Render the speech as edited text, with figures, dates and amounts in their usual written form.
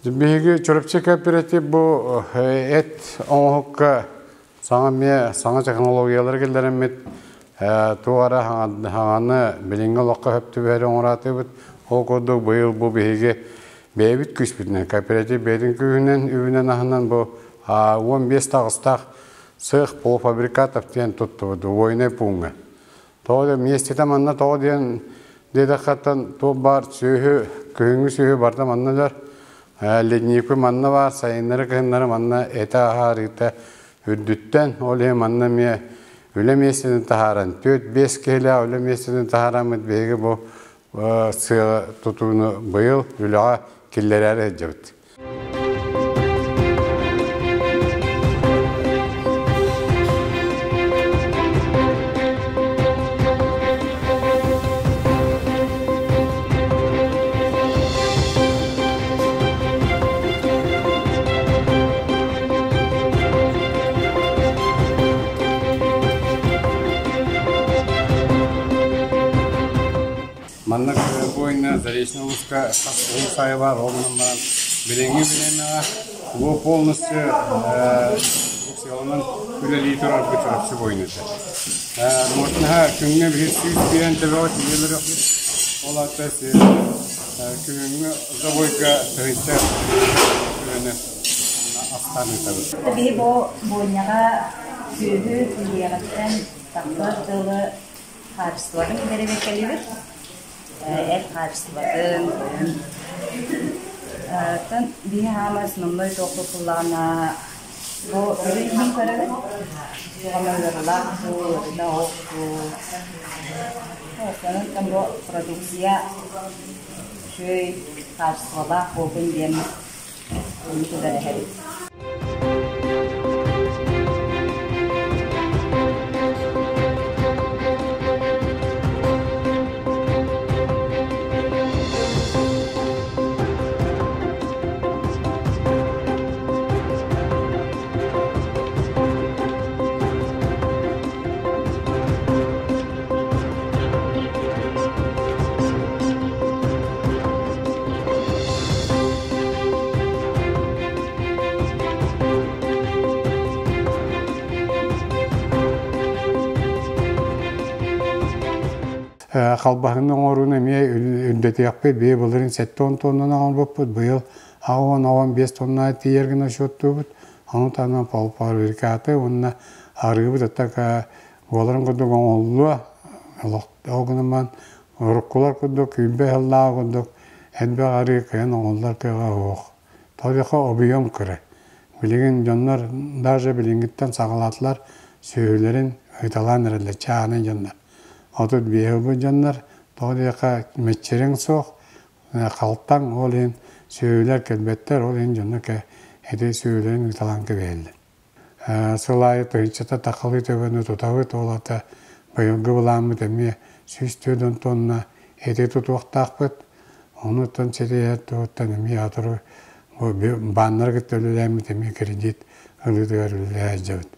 Биһиги Чурапчы кооператив бу эт оҥоһукка саҥа эмиэ саҥа технологиялары киллэрэммит туох эрэ хаҥаны билиҥҥи олоххо сөп түбэһэри оҥораатыбыт. Ол курдук быйыл бу биһиги бэйэбит күүспүтүнэн, кооператив бэйэтин күүһүнэн, үбүнэн-аһынан бу 15 таҕыстаах сыах полуфабрикатов диэн туттубут убойнай пууҥҥа. Тоҕо диэн миэстэтэ манна тоҕо диэн диэтэххэ туох баар сүөһү, күһүҥҥү сүөһү барыта манна өлөр. Леднику манна баар, сайыннары кыһыннары манна этэ аһаарыыта үрдүттэн, ол иһин манна эмиэ үлэ миэстэтин таһааран, 4-5 киһилээх үлэ миэстэтин таһаараммыт биһиги бу сыаҕы тутууну быйыл үлэҕэ киллэрээри сылдьабыт. Манна бойна Заречный улууска хас улуус аайы баар, ол гынан баран билиҥҥи бириэмэҕэ бу полностью сыалынан үлэлии турарбыт Чурапчы бойната. Мощнаһа күҥҥэ биһир 100 төбөҕө тиийэлэр ол аата күһүҥҥү забойга тыһыынча төбөнү астаан ыытабыт. Биһи бу бойняҕа сүөһү киириэҕиттэн тахсар дылы хаачыстыбатын бэрэбиэркэлиибит. Эт хаачыстыбатын, Оттон биһи хаама основной туохтук буллаҕына бу өрүн иһин көрөбүт. Туох ыарылаах дуу, ыарыта оһох дуу. Онон бу продукция үчүгэй хаачыстыбалаах буоллун диэн оннук үлэлэһэбит. Халбаһыны оҥорууну эмиэ үрдэтиэхпит. Быйыл былырыын 70 тоннаны оҥорбуппут. Быйыл 65 тонна тиийэр гына счеттуубут. Ону таһынан полуфабрикаты уонна арыыбыт аттака буоларын курдук оҥоһуллуо. Ол гынан баран уруккулар курдук күүрбэ ыһыллаах курдук элбэх арыы кыайан оҥоһуллар кыаҕа суох. Тоҕо объем кыра. Билигин дьоннор даже билиҥҥиттэн саҕалаатылар сүөһүлэрин ыыталаан эрэллэр чааһынай дьоннор. 35 ылбыт дьоннор тоҕо диэххэ мэччирэҥ суох, халтаҥ, ол иһин сүөһүлэр кэлбэттэр, ол иһин дьонно ити сүөһүлэрин ыыталаан кэбиһэллэр. Сыл аайы тыһыынчата тахалыы төбөнү тутабыт, ол аата быйылгы былааммыт эмиэ 104 тонна эти тутуохтаахпыт. Онуттан ситиһэр туһуттан эмиэ сотору бааннары кытта үлэлээммит эмиэ кредит ылыытыгар үлэлэһэ сылдьабыт.